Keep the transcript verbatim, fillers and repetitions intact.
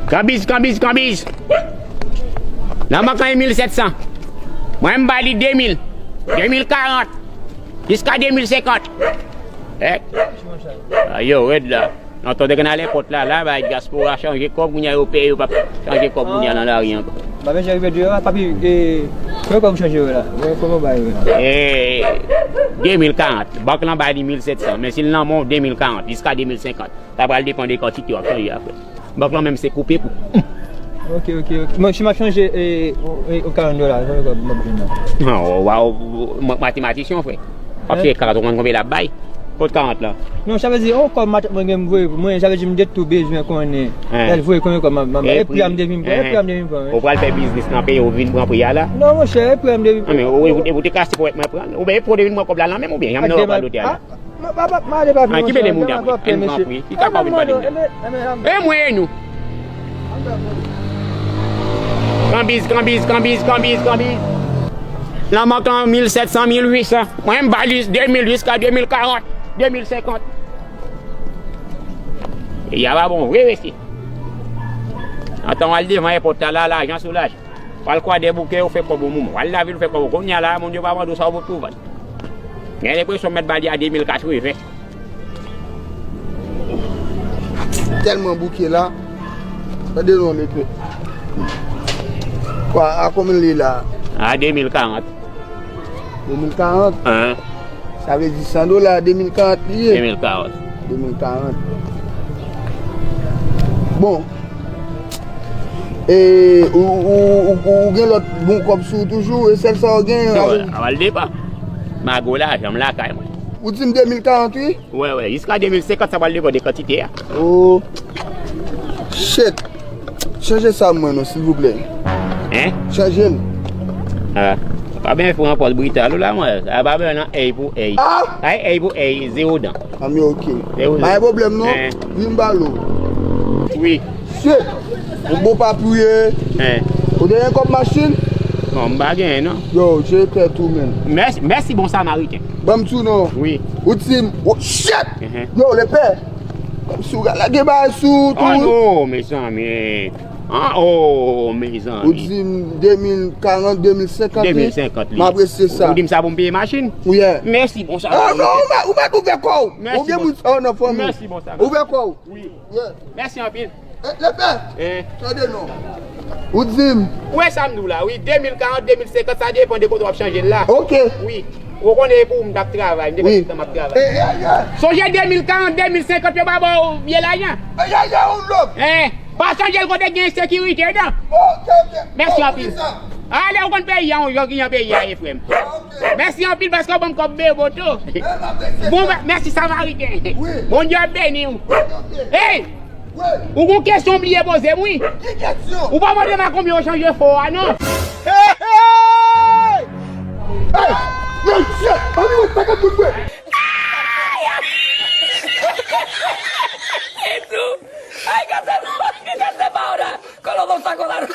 Kanbiz, kanbiz, kanbiz. Nan mankan mil sèt san. Mwen, m ba li de mil. De mil karant. Jiska de mil senkant. Eh. A yo, rèd la. Nan tan te gen nan lèpòt la, la, bay dyaspora chanje kòb, kounye a yo peye, yo p ap chanje kòb kounye a nan lari ankò. Ba, mesye rive deyò a, papi, e, kòman kòb chanje yo la? Kòman bay yo la? E, de mil karant. Bank lan bay li mil sèt san, men si l nan men w, de mil karant, jiska de mil senkant. Sa pral depann de kantite w ap chanje a, frè. Bank lan menm se koupe pou. Ok, ok, ok. Mwen, si m ap chanje, e, o, e, o karant dola, konbyen kòb m ap jwenn la? Non, w, w, w, w, matematisyen, frè. W ap chanje karant, w konn konbyen l ap bay? Kot karant lan? Non, sa vle di, yon kòb matant mwen gen m voye pou mwen, sa vle di m te tou bezwen konnen. Lè l voye konbyen kòb m ap, m ap, e pri a m te vin pran, e pri a m te vin pran, wi. Ou pral fè biznis nan peyi, ou vin pran pri a la? Non, monchè, e pri a m te vin pran. Non, men ou, ou, ou te kase pou mwen pran. Oubyen e pou w te vin pran kòb la nan men m, oubyen jan m nan w pral ote a la? Mwen pa, pa, pa, ale pa vin, monchè. Mwen pa pran pri, mesye. E mwen e nou. Kanbiz, kanbiz, kanbiz, kanbiz, kanbiz. Nan mankan mil sèt san, mil uit san. Mwen, m ba li de mil jiska de mil karant, de mil senkant. E y a pa bon vre, mesye. Antan w al devan èpòt la, la, lajan sou lajan. W al Kwadèboukè, ou fè kòb yon moman. W al lavil, ou fè kòb. Kounye a la, moun yo pa mande w sa w pou tou vann. Gen enpresyon m mèt ba li a de mil katreven. Tèlman bouke la. Tande non, lepè. Kwa, a konbyen li la? A de mil karant. De mil karant? An. Sa vle di san dola, de mil karant li ye? De mil karant. De mil karant. Bon. E, ou, ou, ou, ou gen lòt bon kòb sou ou toujou, e sèl sa ou gen? Non, a, al depan. Mago lajan m lakay mwen. Ou di m de mil karant, wi? Wè, wè, jiska de mil senkant, sa pral depann de kantite a. Oh. Shit. Chanje sa mwen non, silvouplè. Hein? Chanje l. Ah. Pa ben fran pòz brital ou la, mwen. A pa ben nan èy pou èy. Ah! Ay, èy pou èy, zewo dan. Ah, men ok. Zewo, zewo. Pa gen pwoblèm non. Hein. Vin balo. Wi. Shit. Ou bon papi ou ye. Hein. Ou te gen kòb machin? Non, m pa genyen non. Yo, je tèt ou menm. Mèsi, mèsi bon samariten. Ban m tou non. Wi. Ou di m, oh, shit! Hein. Yo, lepè. Kòmsi w ka lage bagay sou ou tou. Oh non, mezanmi. Ah, oh, mezanmi. Ou di m de mil karant, de mil senkant, wi. De mil senkant, wi. M apresye sa. Ou di m sa pou m peye machin? Wi, yeah. Mèsi, bon, sa. Ah, non, ou mèt, ou mèt ouvè kò w. Mèsi, bon. Ou gen moun sa nan fanmi. Mèsi, bon, sa. Ouvè kò w. Wi. Yeah. Mèsi anpil. Eh, lepè. Eh. Tande non. Ou di m. Ou wè sa m di w la, wi. De mil karant, de mil senkant, sa depann de kote w ap chanje l la. Ok. Wi. Ou konnen e pou ou m t ap travay, m te fè tout tan m ap travay. Wi. Eh, yeah, yeah. Sonje de mil karant, de mil senkant, yo pa ba w vye lajan. Eh, yeah, yeah, on love. Eh, pa sonje l kote gen ensekirite, non. Ok, ok. Mèsi anpil. Ale, ou konn peyi a, yon jan ki jan peyi a ye, frè m. Ok. Mèsi anpil paske w ban m kòb beboto. Eh, m apresye sa. Bon, mèsi samariten. Wi. Bondye ap beni w. Ok, ok. Hey! Wi. Ou gon kesyon w bliye poze m, wi. Ki kesyon? Ou pa mande m a konbyen yo chanje fò a, non. Hey, hey! Hey! Mesye! Ann wè sa k ap tout vre! Ay, kase, kase pawda! Kolobo sa kolado!